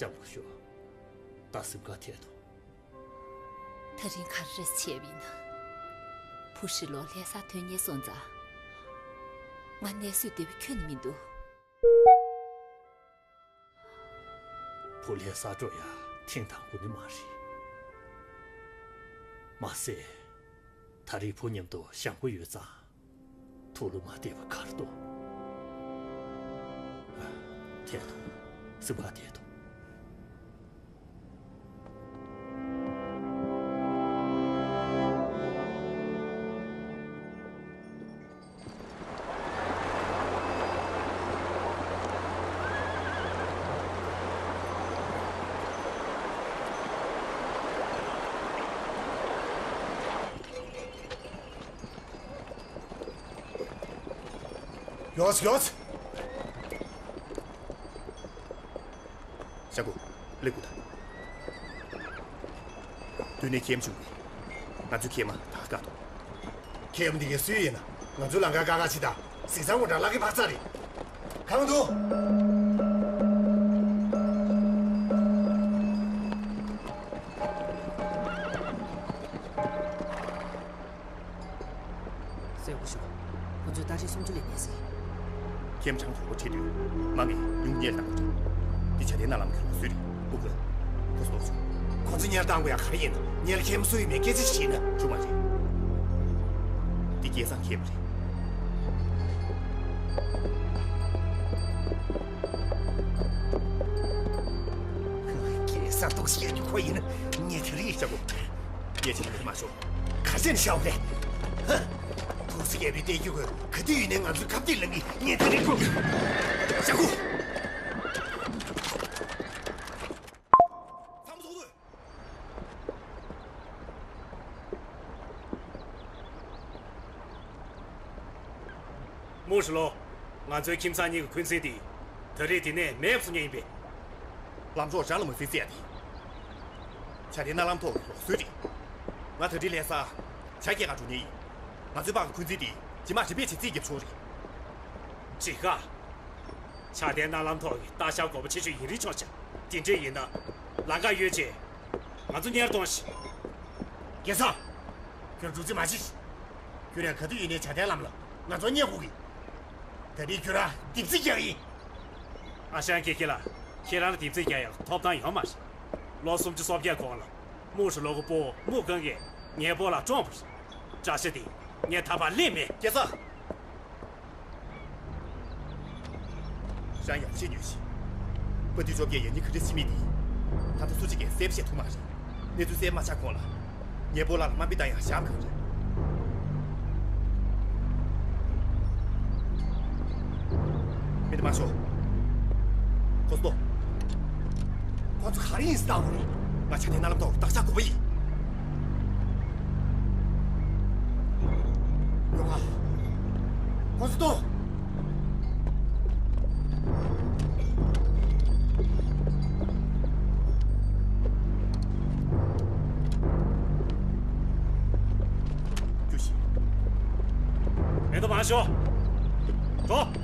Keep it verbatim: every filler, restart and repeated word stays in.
སྐྱབས་སུ་མཆིའོ། ད་སེམས་ཁ་ཐད་དོ། ད་རིང་ག་རེ་བྱས་པ་ཡིན་ན། བུ་ཧྲི་ལོ་ལྷ་སར་ཐོན་ཉེན་སོང་ཙང་། ང་གནས་ཚུལ་བདེ་པོ་ཁྱོན་ནས་མི་འདུག་བུ་ལྷ་སར་འགྲོ་ཡ་ཐེངས་དང་པོ་ནི་མ་རེད། མ་ཟད། ད་རེས་བུ་མཉམ་དུ་བཞག་དགོས་ཡོད་ཙང་། ཐུགས་ལ་མ་བདེ་བ་ག་རེ་འདུག་ཨ། ཐད་དོ། སེམས་ཁ་ཐད་དོ། ཡོངས་ཡོངས། ཤ་ཁུ། ལེགས་པོ་ད། དུས་ནས་ཁྱེམ་བྱུང་གི། ང་ཚོའི་ཁྱེམ་མ་ད་བཀག་ཐུབ། ཁྱེམ་འདི་གའི་སུའི་ཡིན་ན། ང་ཚོའི་ལམ་ཁ་བཀག་བཀག་ཅི་ད། གཟིགས་ཚང་ངོ་འདྲ་ལག་གི་བག་ཚ་རེད། གང་འདུག་གསལ་པོ་ཞུ། ཁོ་ཚོས་ཏ་རིག་སུམ་ཅུ་ལས་ཉེ་སྲིད། ཁྱེམ་གྲངས་དོག་པོ་ཁྲིད་དུས། མ་ངས་ཉུང་ཉེར་བཏང་དགོས། འདི་ཆ་དེ་ནང་ལམ་གི་ལོག་སྲོལ་རེད། སྐུ་མཁྱེན། ཁོ་ཚོ་ལོག་སོང་། ཁོ་ཚོ་ཉེར་བཏང་དགོས་ཡ་ག་རེ་ཡིན་ན། ཉེར་ཁྱེམ་སུ་ཡིན་མེད་སྐད་ཆ་ཞིག་ན། ཆུང་མ་རེད། འདི་སྐལ་བཟང་ཁྱེམ་རེད། སྐལ་བཟང་ཏོག་ཞེ་རྒྱུ་ཁོ་ཡིན་ན། ཉེ་ཁྱེར་ཡིན་ཤག་གོ། ཉེ་ཁྱེར་མི་མ་ཤོག་ག་ཚོད་ཤོག་རེད། ཧ། ཐུགས་སུ་ཡོད་པའི་གཏད་རྒྱུ་གོ། ག་དུས་ཡིན་ནའི་ང་ཚོའི་ཁ་གཏད་ལ་ངེས་ངེས་དེ་རིགས་གོ། ཤ་ཁུ། ཚང་མ་ཚོགས་འདུ། མུ་ཧྲི་ལོ། ང་ཚོའི་ཁྱིམ་ཚང་གཉིས་ཀྱི་འཁོན་འཛིན་དེ། ད་རེས་དེ་ནས་མེད་པ་བཟོ་མཁན་ཡིན་པས། ལམ་གྲོགས་རང་ལ་མ་བརྩི་ཟེར་ཡ་དེ། བྱ་དེ་རྣ་ལམ་ཐོག་གི་ལོག་སྲོལ་རེད། ང་ད་རེས་ལས་ས། བྱ་སྐྱེལ་ག་འགྲོ་མཁན་ཡིན། ང་ཚོའི་བར་གྱི་འཁོན་འཛིན་དེ་ཇི་མ་ཇི་བེད་བྱེད་རྩིས་རྒྱབ་ཆོག་རེད། ཅི་ག་བྱ་དེ་རྣ་ལམ་ཐོག་གི་སྟག་ཤར་མགོན་པོ་ཆེ་ཤོས་ཡིན་རིན་ཆོག་ཆ། དེ་འདྲས་ཡིན་ན། ལམ་ཁ་གཡོལ་བྱས། ང་ཚོ་གཉེར་གཏོང་ཞིག་སྐལ་བཟང་། ཁྱོད་འགྲོ་རྩིས་མ་བྱེད། ཁྱོད་རང་ག་དུས་ཡིན་ནའི་བྱ་དེ་ལམ་ལ་ང་ཚོ་གཉེར་དགོས་ཀྱི། ད་རེས་ཁྱོད་རང་རྡིབ་རྩིས་རྒྱག་ཡིན། ཨ་ཞང་ཀེ་ཀེ་ལགས། ཁྱེད་རང་ལ་རྡིབ་རྩིས་རྒྱག་ཡག་ཐོབ་ཐང་ཡོད་མ་རེད། ལོ་སུམ་ཅུ་སོ་བརྒྱད་གོང་ལ། མུ་ཧྲི་ལོ་གི་སྤོ་བོ་མུ་ཀང་གིས་ངའི་སྤོ་ལགས་བཀྲོངས་པ་རེད། དགྲ་ཤ་དེ་ངས་ད་བར་ལེན་མེད། སྐལ་བཟང་། ཞང་ཡག་ཤེས་ཉོས་ཤིག་དཔའ་ཐུལ་བཅོ་བརྒྱད་ཡང་སྙིང་ག་འདྲ་ཕྱི་མིག་འདི། ད་ལྟ་སུ་གཅིག་གིས་གསལ་པོ་བཤད་ཐུབ་མ་རེད། གནས་ཚུལ་གསལ་མ་ཆགས་གོང་ལ། ངའི་སྤོ་ལགས་ལ་དམའ་འབེབས་བཏང་ཡག་ཞབས་གང་རེད། མི་འདི་མ་ཤོག་ཁོ་ཚོ། ཁོ་ཚོ་ག་རེ་ཡིན་ཟེར་ལྟ་དགོས་རེད། ང་ཆ་དེ་རྣ་ལམ་ཐོག་བརྟག་བཞག་དགོས་པ་ཡིན། ཡོང་ང་། ཁོ་ཚོ་གཏོང་། རྒྱུ་ཞིག་མེ་ཏོག་མ་ཤོག་འགྲོ།